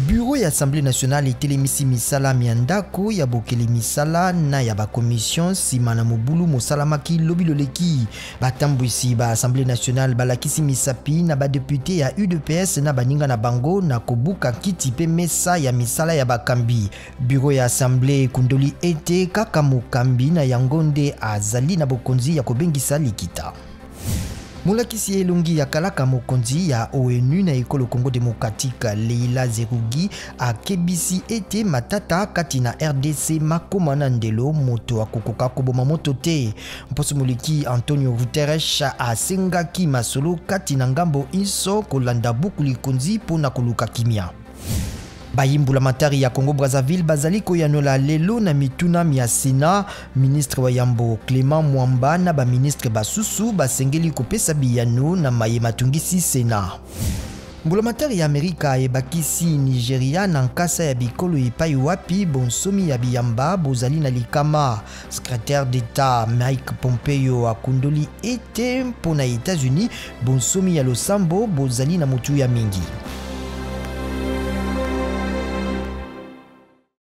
Bureau ya Assemblée nationale etelemisi misala mya ndako ya bokeli misala na ya bakomission nsima na mobulu mosalamaki lobi loleki. Batambwisi ba Assemblée nationale balakisi misapi na badepute ya UDPS na baninga na bango na kobuka kiti mpe mesa ya misala ya bakambi. Bureau ya Assemblée ekundoli ete kaka mokambi na yango nde azali na bokonzi ya kobengisa likita. Molakisi ya elongi ya kalaka mokonzi ya ONU na ekolo Congo démocratique Leila Zerougi akebisi ete matata kati na RDC makoma na ndelo, moto akokoka koboma moto te. Mposo moleki, Antonio Guterres asengaki masolo kati na ngambo inso kolanda buku likonzi mpo na koluka kimia. Bayimbula matari ya Congo Brazzaville bazali koyanola lelo na mituna mya Sénat. Ministre wa yambo Clément Mwamba na baministre basusu basengeli kopesa biyano na maye matungisi Sénat. Mbulamatari ya Amerika ebakisi Nigeria na nkasa ya bikolo epai wapi bonsomi ya biyamba bozali na likama. Secrétaire d'État Mike Pompeo akundoli ete mpo na États-Unis bonsomi ya losambo bozali na motuya mingi.